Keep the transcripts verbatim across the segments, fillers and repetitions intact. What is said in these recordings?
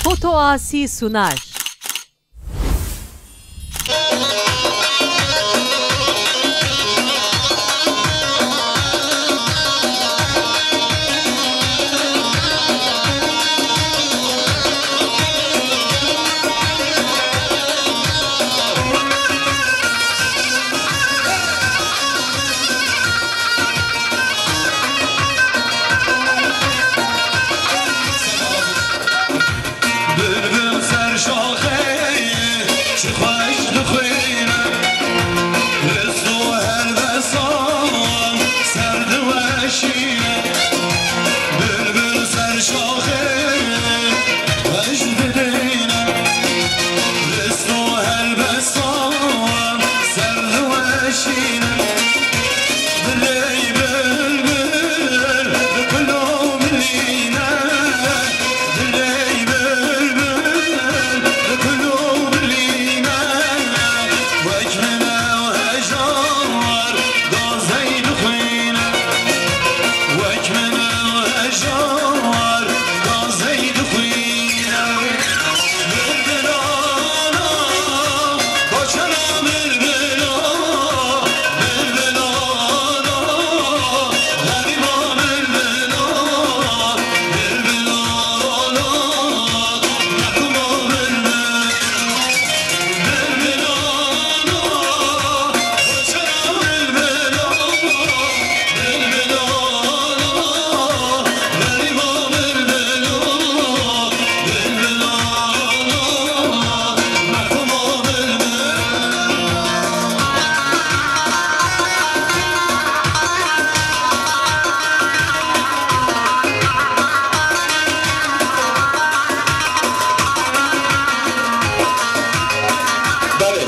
Foto Asî Sunar. Bilbil ser şaxê çi xweş dixwîne, rist û helbestan ser diweşîne. Bilbil ser şaxê xweş didîne, rist û helbestan ser diweşîne. Dilê bilbil bi kul û bilîne, dilê bilbil bi kul û bilîne, wek min ew hejar gazey dixwîne, wek min ew hejar gazey dixwîne. Bilbilana, koçera bilbila, bilbilana, xerîba bilbila, bilbilana, mehkûma bilbil, bilbilana, koçera bilbila. Belê.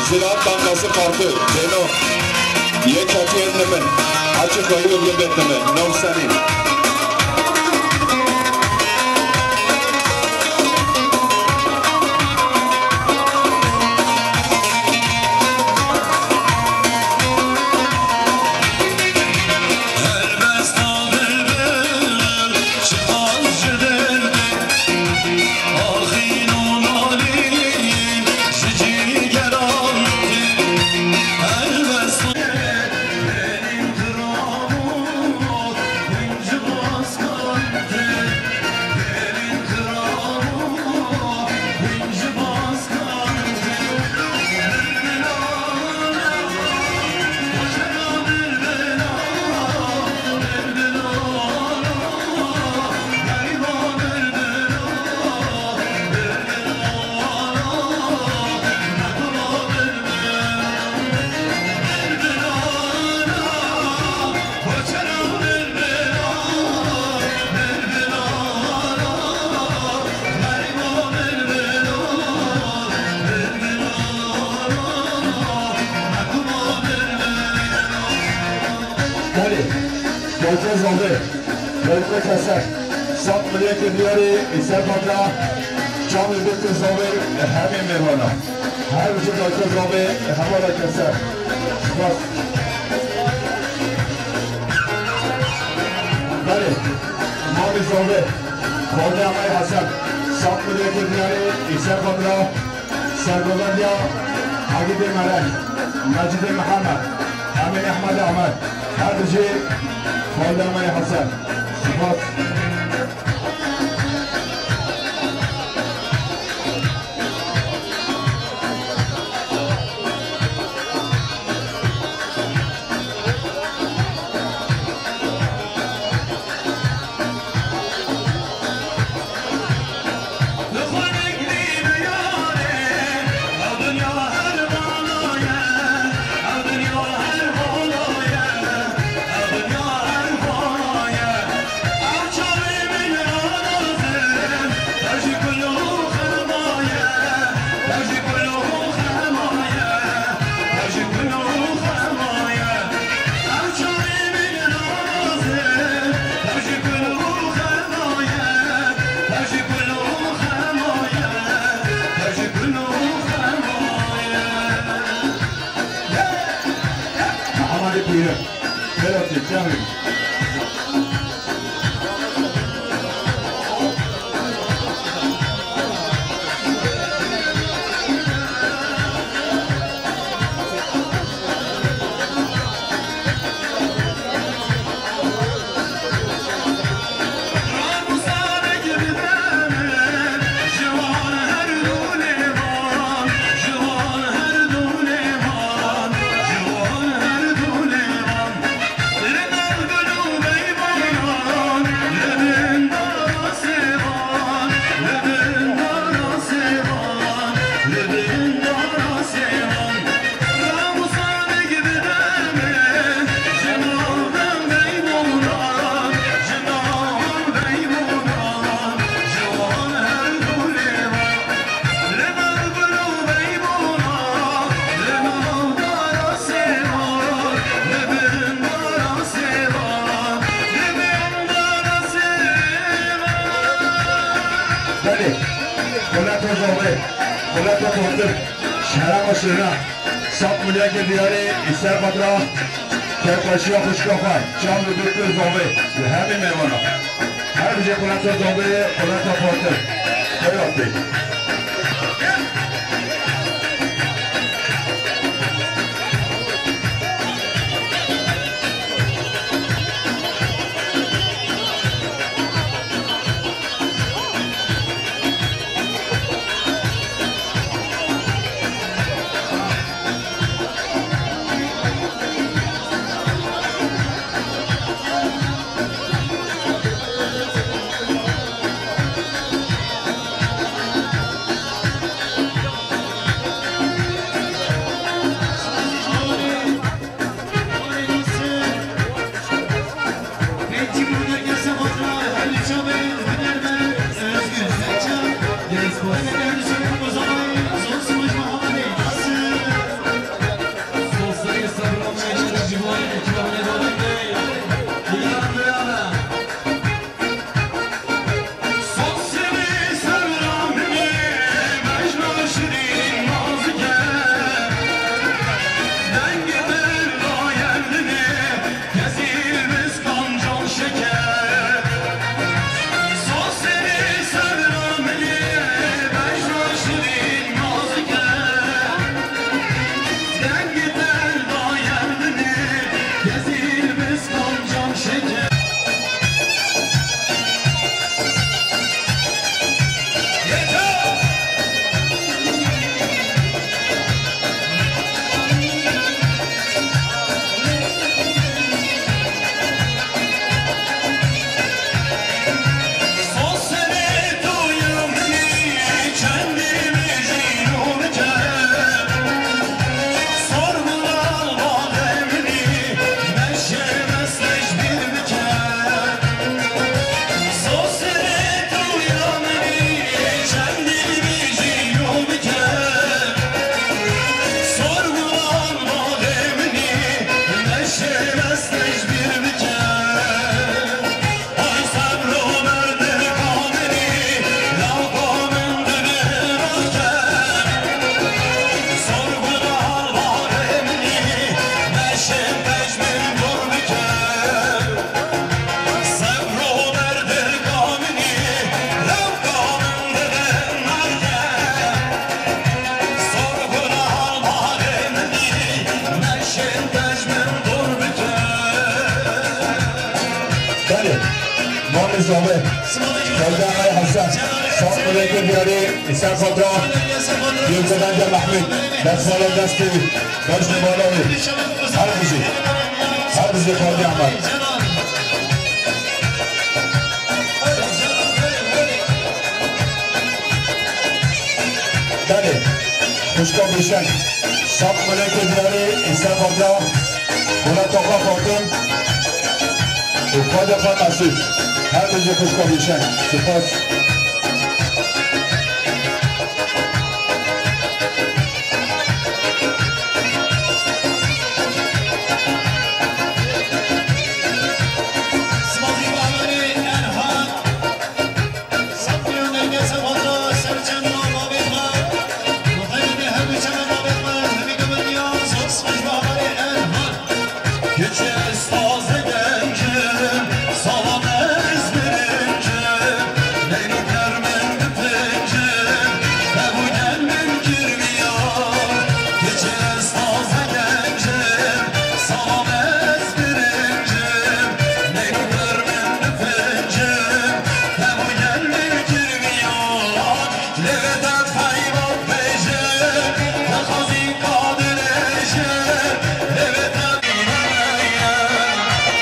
Ziraat Bankası kartı, Zeyno. Yek hatiye nimin. Açık koyu yılgın bet nimin. Nom senin. Helbesta bilbil, şiraz ji derdê. Axîn û nalîn ji cîgeran tê. Helbesta Belê, Dayka Zalê, Dayka Keser, sat milê kir diyarê, îser xatira, çavê Dayka Zalê, hemê mêvana. Her ji Dayka Zalê, hevala Keser. Spas. Belê, Mamê Zalê, Xalê Emay Hesen, sat milê kir diyarê, îser xatira, Sergovendiya Egîdê Melek, Mecidê Mihemed, Emîn Ehmed Ehmed, her dijî Xalde Emeyê Hesen. Spas. Mihemed Pîrê, Beratê Çemê. Belê, Xuleta Zobê, Xuleta Xortir, Şerema Şirina, Sap Milyakê Diyarê, Îser Xatra, Kevkaşiya xwişka xwe, Çam li Dûkê Zobê, li hemî mêvana. Her bijî Xuleta Zobê, Xuleta Xortir. Xeyr hatî. Belê. Mamê Zobê. Xelda Ay Hesen. Sap Milyakê Diyarê, Îser Xatra. Yêlkevende Mehmûd. Destvala destê. Baş li bala wê. Her bijî. Her bijî Xelda Ahmet. Belê, xwişka Gulşen, Sap Milyakê Diyarê, Îser Xatra, Xuleta xwe Xortir û Xwedê xwe Mesûd. Her bijî xwişka Gulşen. Spas.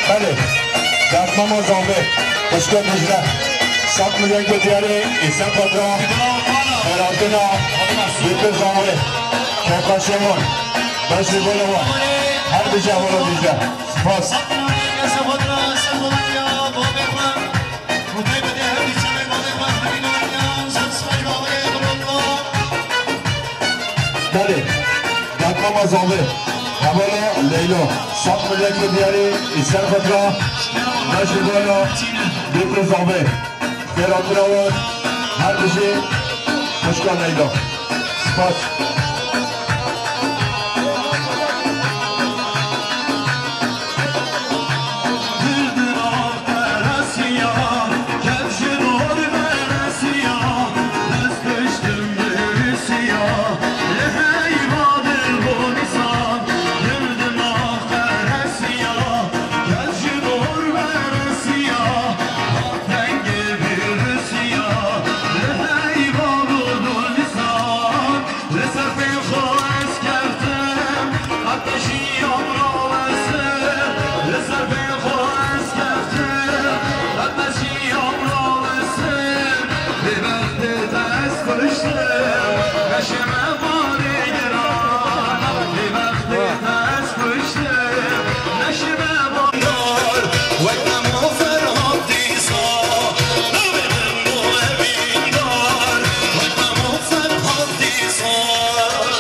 Belê. Derdmama Zambê. Xwişka Dicle. Sap Milyakê Diyarê, Îser Xatra. Xeratina. Dûkê Zambê. Kevkaşê wan. Baş li bona wan. Her bijî hevala Dicle. Spas. Belê, Derdmama Zambê, hevala Leyla, Sap Milyakê Diyarê, Îser Xatra, Baş li bona Dûkê Zambê. Xêratina wan, her bijî xwişka Leyla. Spas.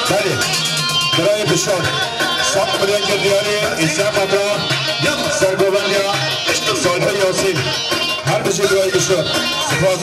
Belê. Birayê Bişar. Sed milyon kir diyarê, Îsa Xatra, sergovendiya Salih Yasin. Her bijî birayê Bişar. Spas.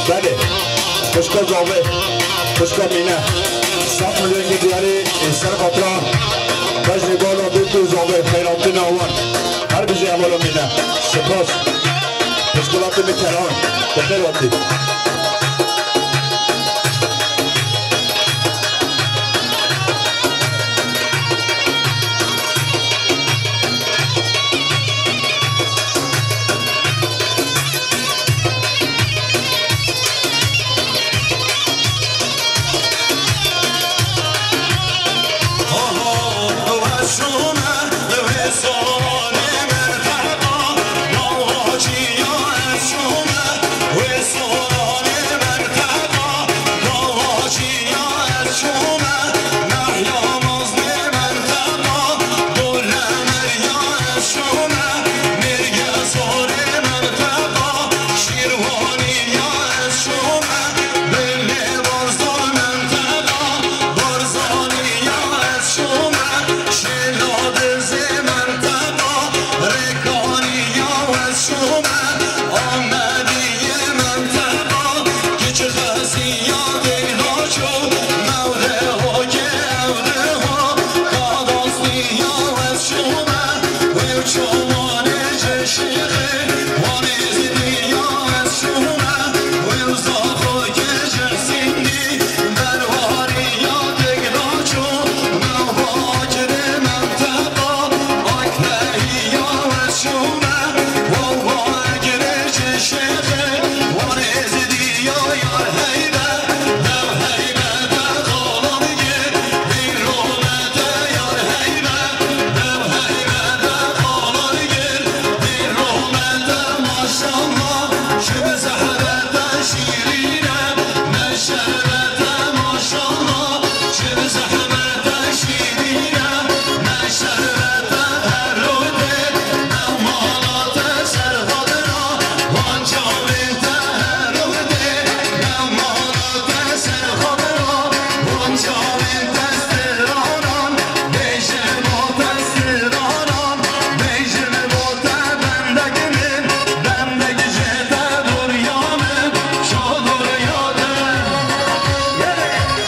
Belê. Xwişka Zavê, xwişka Mîne. Sed milyon diyarê, ê ser xatira bejnê bala dût û zavê, xeyratina wan. Her bijî hevala Mîne. Spas. Pişkolatê min Kenan. Bi xêr hatî.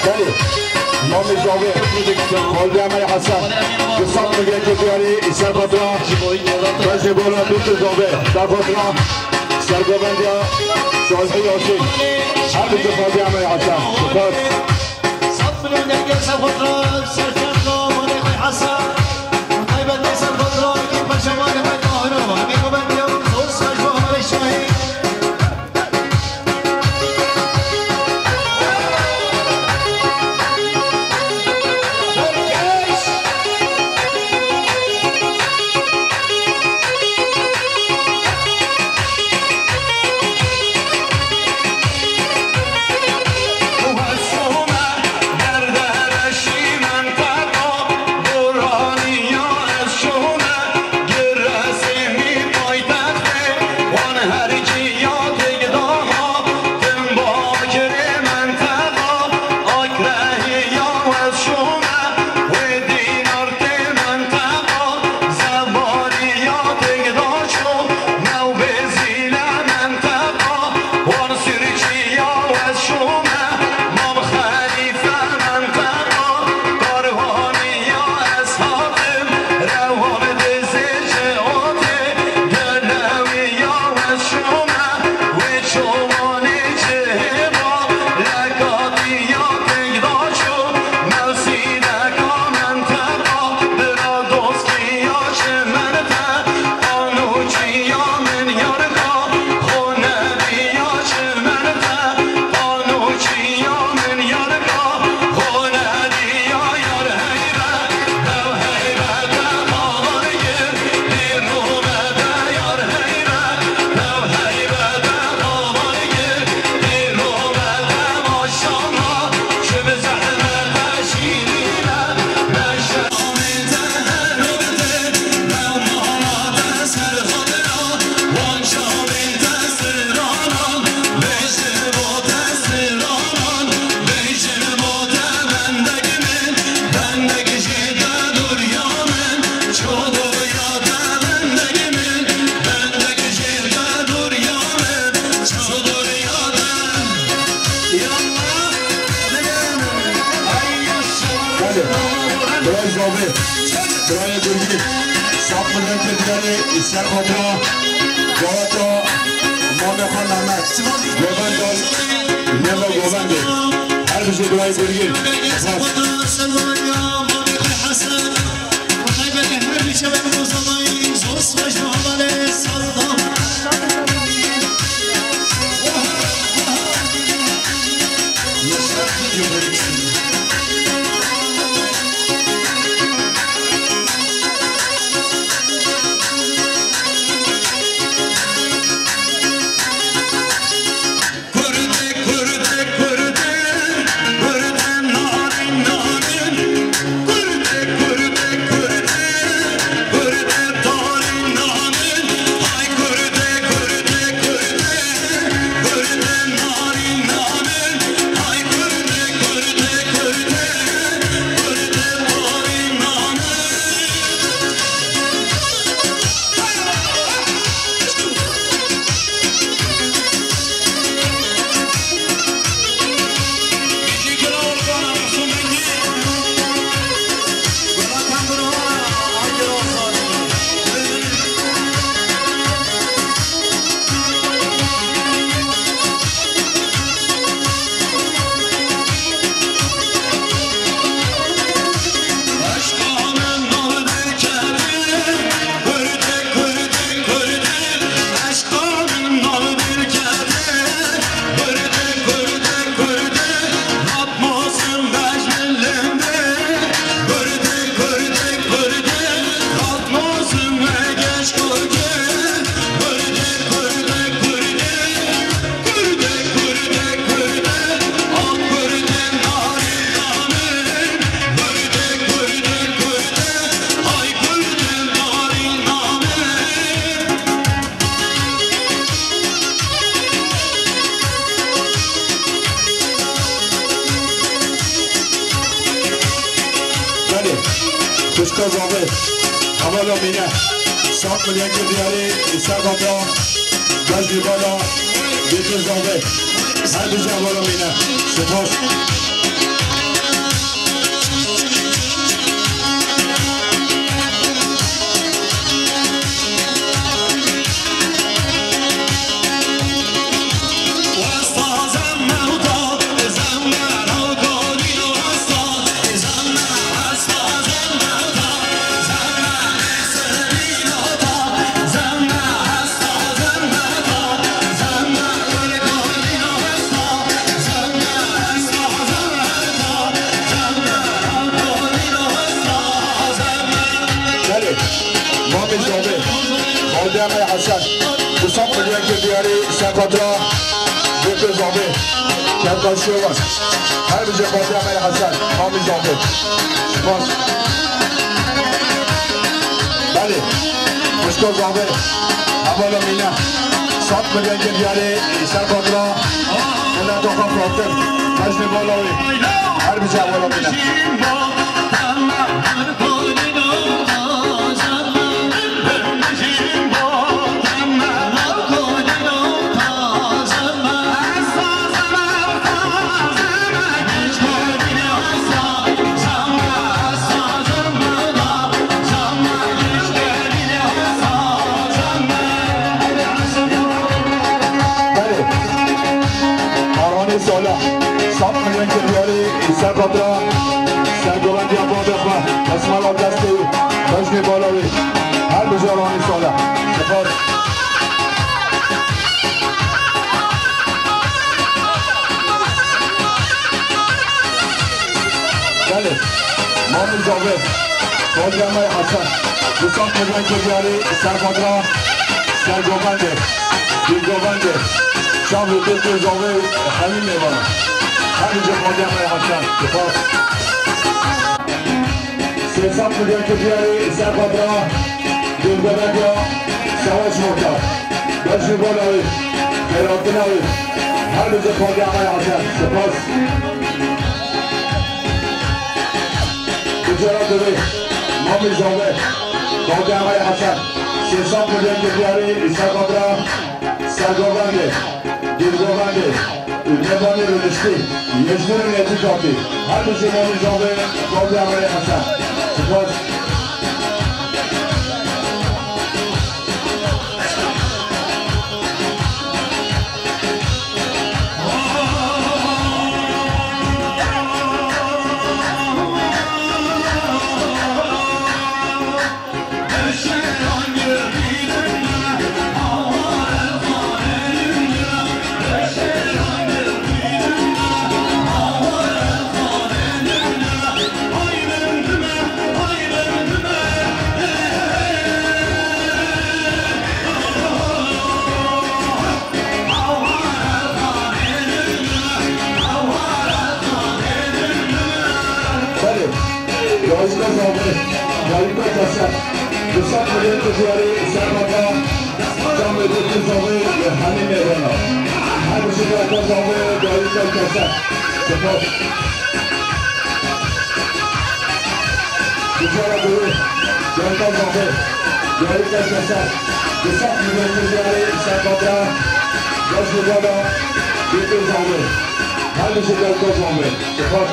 Belê. Mamê Zavê. Xalidê Emerê Hesen. Du sed milyon diyarê, Îsa Xatra. Bejnê bala dût û zavê. Îsa Xatra. Sergovendiya Salih Yasin. Her bijî Xalidê Emerê Hesen. Spas. Sed milyon dergê Serxotra, serkefta, malê xwe Hesen. Taybet Serxotra, ki perşemane me Tahiro. Hemê ku ben diyo, zor saj bu Hemre Şahin. Diyarê Serxota, Gawata, Mame Xan Mehmet, Govendal, Nema Govendê. Her bijî birayê Gurgin. Spas. Belê. Xwişka Zavê. Hevala mîne. Sat milyon kir diyarê Serxota. Bejnê bala. Bêtir Zavê. Her bijî hevala mîne. Spas. Belê. Mamê Zavê. Xaldeya me Hesen. Du sed milyon kir diyarê Serxota. Bêtir Zavê. Kevka Şêwan. Her bijî Xaldeya me Hesen. Mamê Zavê. Spas. Belê. Xwişka Zavê. Hevala mîne. Sat milyon kir diyarê Serxota. Mileta xwe firotin. Bejnê bala wê. Her bijî hevala mîne. Belê. Aranê Salih. Sat milyon kir diyarê Serxota. Sergovendiya bavê xwe. Esmala destê wî. Bejnê bala wê. Her bijî Aranê Salih. Spas. Belê. Mamê Zavê. Xaldeya me Hesen. Du sed milyon kir diyarê Serxota. Sergovendê. Dîlgovendê. Çavê Bêtir Zavê û hemî mêvanan. Her bijî Xaldeya me Hesen. Spas. Sê sed milyon kir diyarê Serxota. Dîlgovendiya Savaş Mortar. Bejnê bala wê, xeyratina wê. Her bijî Xaldeya me Hesen. Spas. Bi cara divê, Mamê Zavê, Xaldeya me Hesen. Sê sed milyon kir diyarê Serxota. Sergovendê, Dîlgovendê, Mêvanê rûniştî, Yejnûrê Netîkatî, her bijî Mamê Zavê, Xaldeya me Hesen. Spas. Şat millet diyarê Sermaka, camê Dr. Zavê, hemî mêvana. Her bijî Dr. Zavê, dayî Dr. Keser. Spas. Diyara Dewê, Dr. Zavê, dayî Dr. Keser. Şat millet diyarê Sermaka, camê Dr. Zavê, her bijî Dr. Zavê. Spas.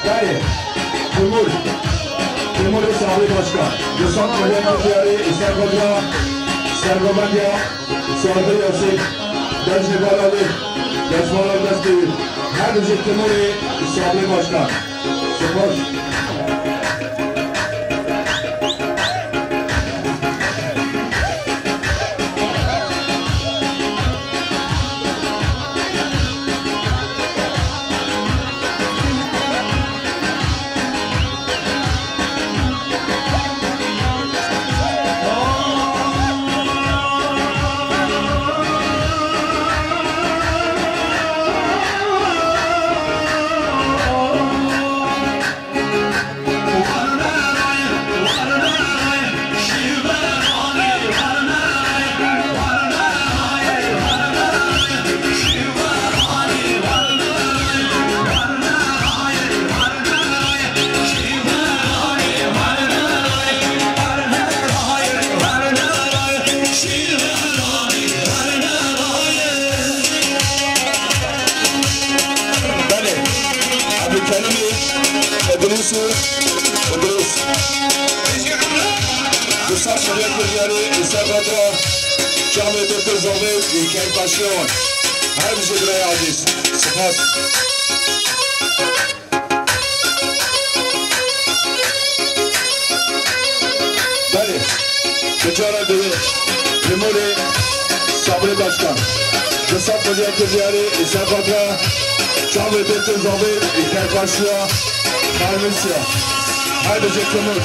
Belê, Timur, Timurê Sabrî Başkan, di sed milletê diyarê Îsar Xocra, Sergovendiya, Sabrî Yasîn, Dejnê Balalê, Dejmala Destê wî, her bijî Timurê Sabrî Başkan. Spas. Belê. Ebdülkerim Îdrîs û Îdrîs. Di sed milletê diyarê Îsar Xocra, camê Dr. Zavê, Kerpaşiyan. Her bijî birayê ezîz. Spas. Belê. Bi cara dê Timurê Sabrî Başkan. Di sed milletê diyarê Îsar Xocra, camê Dr. Zavê, Kerpaşiya, Xarmisiya. Her bijî Timur,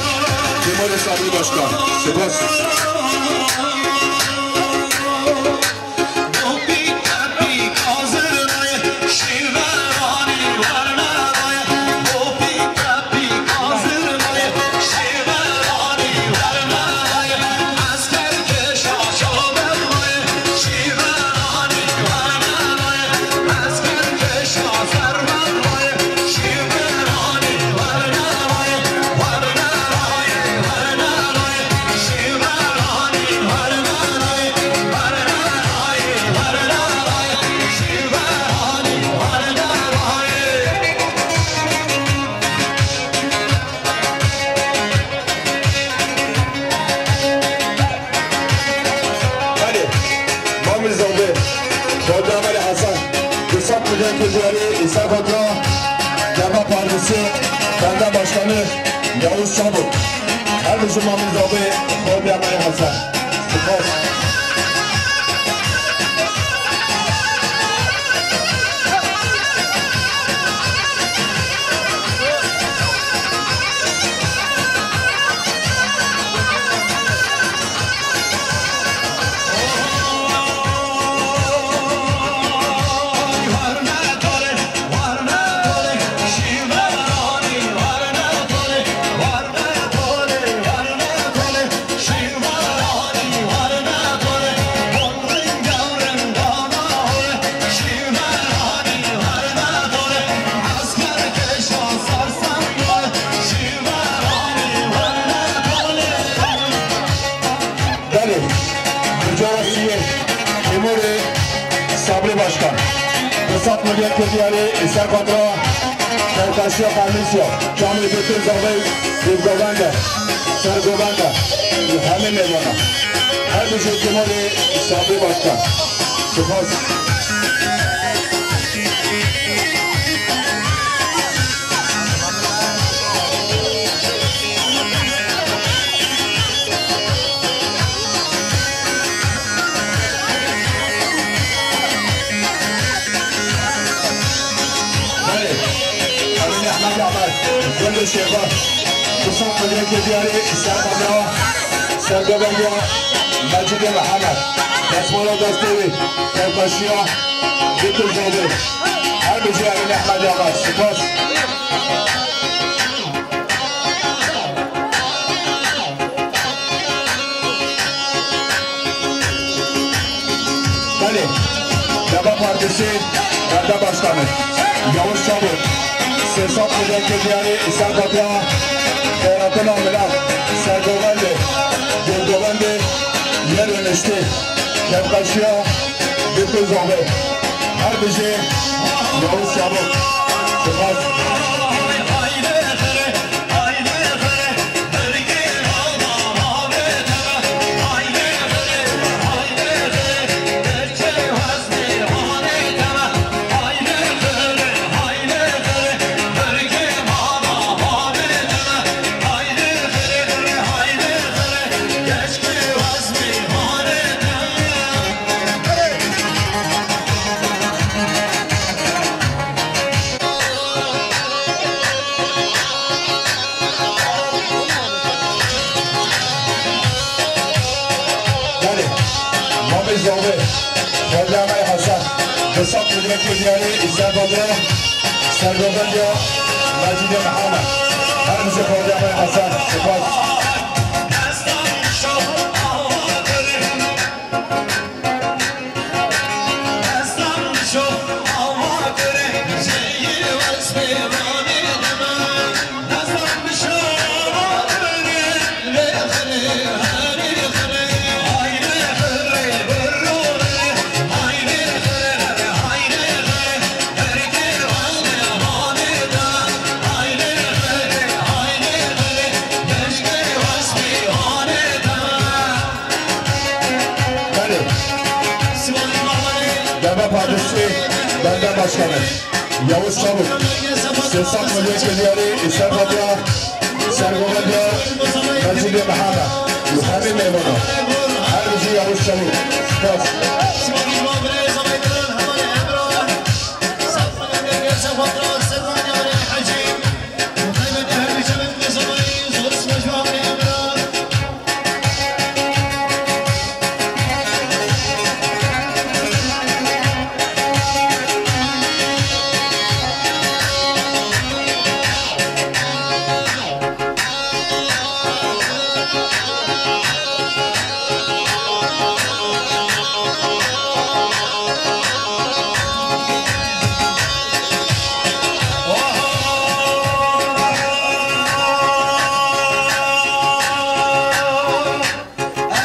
Timurê Sabrî Başkan. Spas. Belê, Mamir Zobê, Xwedê Emelê Hesen, di sed milletê diyarê Îsar Xocra, Dema Pardisê, Bende Başkanı Yavuz Çabuk. Her bijî Mamir Zobê, Xwedê Emelê Hesen. Spas. Yek diyarê ser kontra, serkaşiya Qamîsya, çamê Dûtû Zavê, Dûvgovende, Sergovende, li hemî mêvana. Her bijî Kemalê Sabî Başkan. Spas. Belê. Emîn Ehmed Amer, Gulê Şêxan, Musa Qudretê diyarê Serxwedra, Sergovendiya Mecîdê Mihemed, destmala destê wê, serbaşiya Dûtû Zavê. Her bijî Emîn Ehmed Amer. Spas. Belê, Deva Partisi, Bende Başkanı, Yavuz Çavuk, Sêsad Kuzey Kurdiyarê, Serkatiya, Xeyratina Milan, Sergovendê, Dûvgovendê, Yê Rûniştî, Kevqeşiya, Dûtû Zavê. Her bijî Yavuz Çavuk. Spas. Belê, Mamê Zavê, Xwedê Emey Hesen, Xisab Kudretê Diyarê, Sergovendiya, Sergovendiya Mecîdê Mihemed. Her bijî Xwedê Emey Hesen. Spas. Belê. Deva Partisi, Bende Başkanı, Yavuz Çavuk, Sêsad Milletî Diyarê, Serkatiya, Sergovendiya Mecîdê Mihemed, li hemî mêvana. Her bijî Yavuz Çavuk. Spas.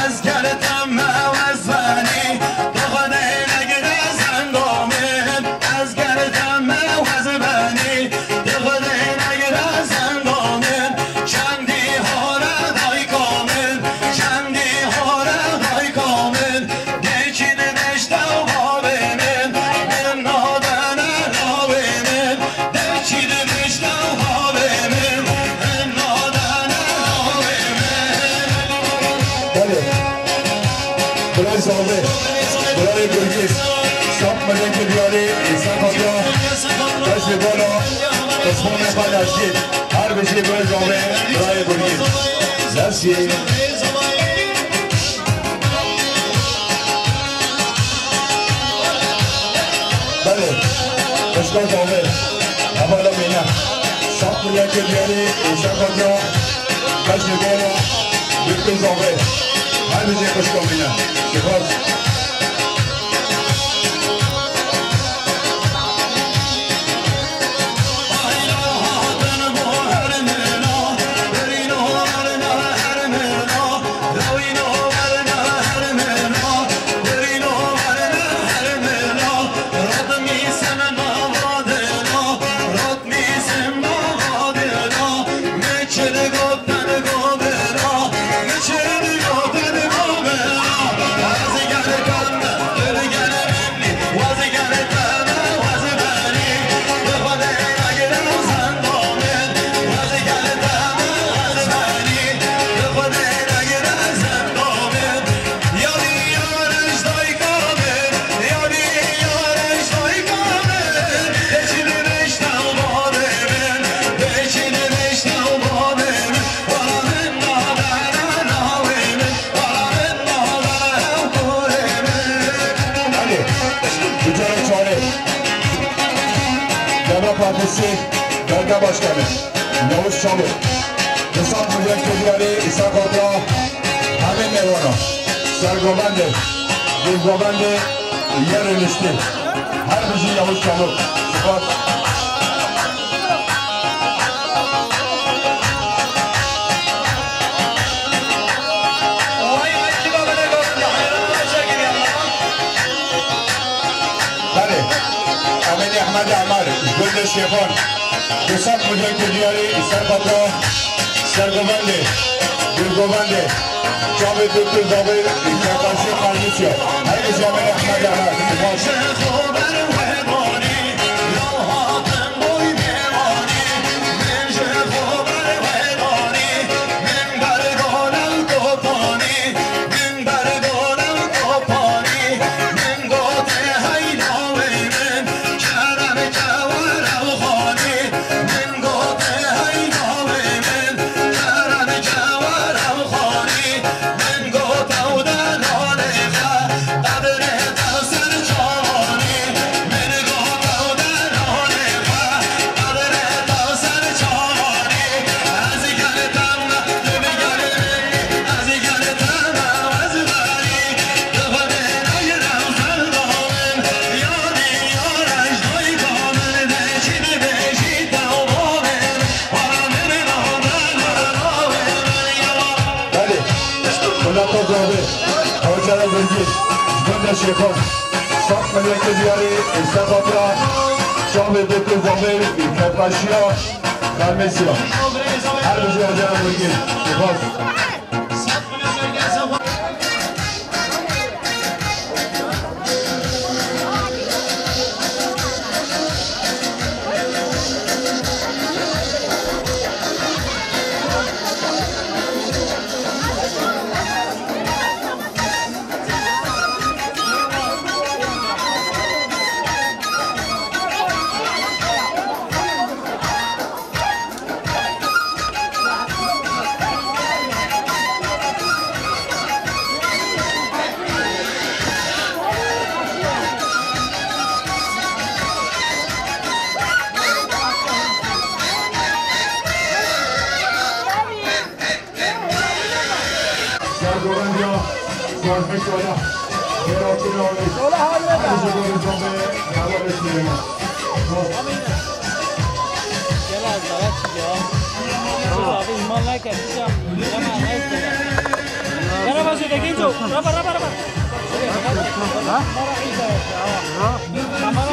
Ez ger teme wez benî, bi Xwedê negire zenda min. Ez ger teme wez benî, bi Xwedê negire zenda min. Çendî hare dayka min, çendî hare dayka min. Dêçî dibêjte bavê min, min nadene lawê min. Dêçî dibêjte bavê min, min nadene lawê min. Belê. Birayê Zavê, birayê Gurgîz, Sap Milletî Diyarê, Serkatiya, Beşê Bola, Osmanê Xalajî, her bijî birayê Zavê, birayê Gurgîz. Merci. Belê, xwişka Zavê, hevala mîna. Sap Milletê Diyarê, Serkatiya, Beşê Bola, Dûtû Zavê. Her bijî xwişka mîna. Spas. Partisi Belediye Başkanı Yavuz Çamur, Kısa Müdür Tecari İsa Kotla, Hami Mervana, Sergovende, Dilgovende, Yer Enişti, Her Bizi Yavuz Çamur, Spas. Belê, Emîn Ehmed Emar, Gundê Şêxan, Kısa Müdür Tecari Serkata, Sergovende, Dilgovende, Çavê Doktor Zavê, Serkaşi Kalmisya, Her Bizi Emîn Ehmed Emar, Spas. Belê, Xulata Zavê, Hawçara Gurgî, Gunda Şêxan, Sat Meleke Diyarê, Îsa Batra, Çavê Doktor Zavê, Kepkaşiya, Kalmesiya. Her bijî Hawçara Gurgî, Spas. Sergovendiya Sazbîş Wala. Wala hawle da. Gel az daha çık ya. Abi ihmal ne kadar. Merhaba, Züde, genç ol. Raba, raba, raba. Ha? Tamam.